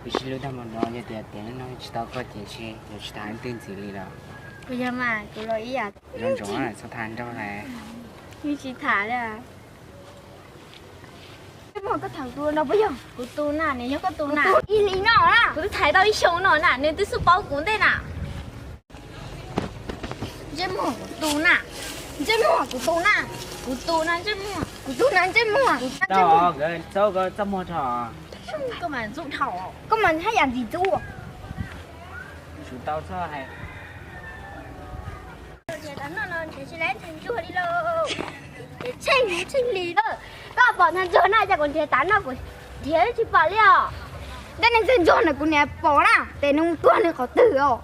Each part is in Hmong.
Sib hlub tag mus no, yog tias tiam no tsis tau koj ces ntshe yuav tsis tham leej twg ntxiv li lawm. Kuv yog mas, kuv los ib yam. Zoo ntsoov txhob tham nrog lawm. Yeej tsis tham li. Ntsej muag, koj tham kuv no puas yog? Kuv tus na, nws yog koj tus na. Ib hlis no na, kuv twb tham tau ib xyoos no na, nws twb xub paub kuv ntej na. Ntsej muag, kuv tus na. Ntsej muag, kuv tus na. Kuv tus na, ntsej muag. Kuv tus na, ntsej muag. Txhob muag dhau. Koj mas haj yam ntxim ntxub. Tsum tau txhob hais. Nrhiav tav noj no nrhiav tsis tau tus ntsuag li lauj. Tsheej, tsheej li. Koj pom ntxhais ntsuag na, cas kuv nrhiav tav noj kuv nrhiav tsis pom li os. Ntawm nej ntxhais ntsuag na kuv niam pom na, ces nws mus tuag nws qhov twg os.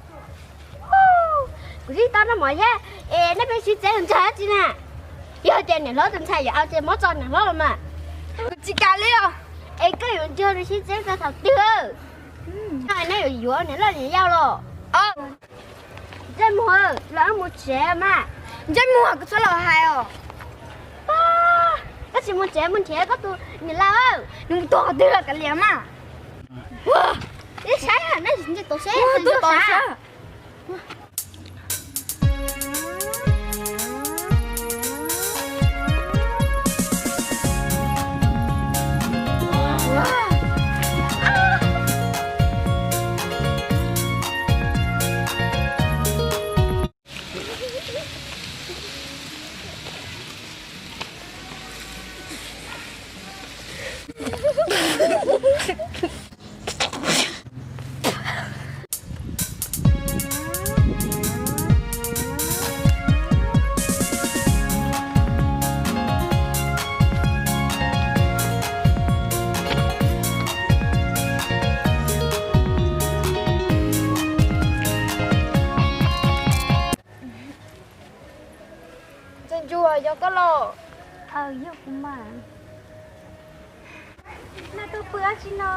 Kuv tsis tau noj mov thiab, es nej pheej sib txeeb ntsuag dab tsi na? Yog tias niam hlob tus ntxhais yuav au ces muab tso niam hlob los mas. Kuv tsis kam li os. Es koj yuav nrog nws sib txeeb txog thaum twg? Neb yuav yuav niam loj niam yau los? Ntsej muag, los wb mus tsev mas. Ntsej muag, kuv txhob los hais os. Koj tsis mus tsev, mus nrhiav koj tus niam laus, nws mus tuag qhov twg los kav liam mas. Ib sab, nej tsis nce tau seb, tuag tau sab. Ntsuag, yog koj los? Aw, yog kuv mas. Nej tuaj pw dab tsi no?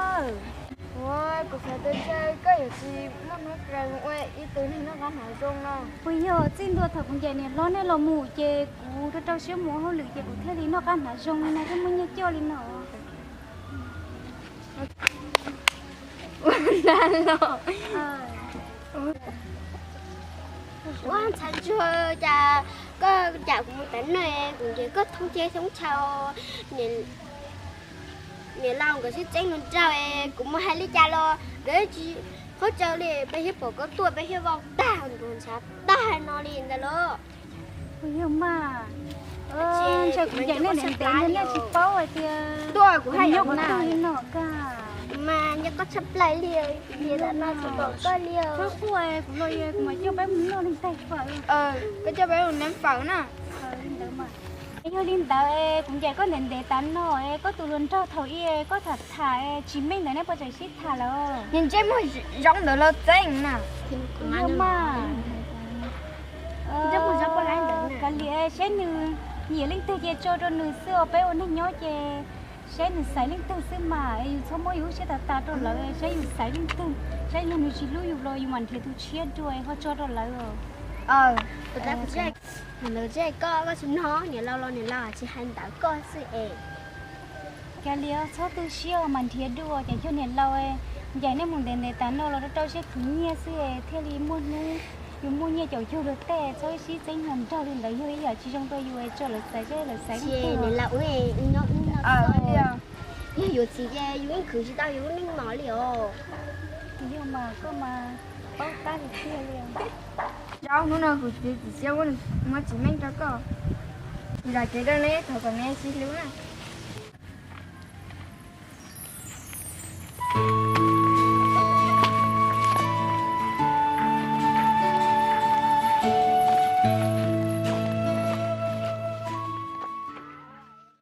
Ua, kuv xav tias ntshe koj yuav tsis muaj hnub kawg ua ib tug neeg noj qab hnav zoo no. Puas yog txij ntua thaum kuv ncaim niam hlob nej los mus ces kuv rau rau siab mus ua hauj lwm ces kuv thiaj li noj qab hnav zoo li no thiab muaj nyiaj coj li no. Ua ntxhais ntsuag, cas koj cam kuv mus tas noj, kuv nrhiav koj thoob teb thoob chaw, niam laus nkawd sib txeeb hluas nraug, kuv mus hais li cas los nkawd tsis paub tsawg li. Peb thiaj pom koj tuaj, peb thiaj vau tag nrho ntshav tag no li ntag los. Puas yog mas? Ntshe kuv ncaim nej ntev ntev ntag nej tsis paub hais tias kuv nyob kuv tug li no kag. Mas nco koj tshaj plaws li, kuv ncaim tas no tsis pom koj li. Txhob quaj, kuv los kuv mam coj peb mus noj leej twg fawm. Koj coj peb mus noj fawm na. Yog li ntawd kuv ncaim koj ntev ntev tas no, koj tus hluas nraug thaum ub koj tham tham tsis meej ntawd nej puas tseem sib tham lawm? Nws ntsej muag zoo ntawd los txeeb na. Yog mas. Kav liam, saib nws nyiam leej twg ces tso rau nws xwb os, peb ua neeg nyob ces saib nws xaiv leej twg xwb mas, yus txhob muab yus lub siab tas tas rau lawv, saib yus xaiv leej twg, saib yog nws tsis hlub yus los yus mam nrhiav tus tshiab dua ho tso rau lawv. Lawv, koj, koj tsis mloog niam laus los niam laus tsis hais ntawd koj xwb es. Kav liam, txhob tu siab mas nrhiav dua, ces yog niam laus ncaim nej mus ntev ntev tas no los rau rau siab khwv nyiaj xwb thiaj li muaj hnub yus muaj nyiaj caum cuag luag tej, txhob sib txeeb hluas nraug li ntawd yog ib yam tsis zoo rau yus, tso lawv xaiv seb lawv xaiv leej twg. Yog yuav txiv ces yus yeej khwv tsis tau yus lub neej mom li os. Yog mas koj mas paub tab li tiag li. Zaub hnub no kuv txiv txiv siab muab tsis meej rau koj. Kuv zam kev rau neb, thov kom neb sib hlub na.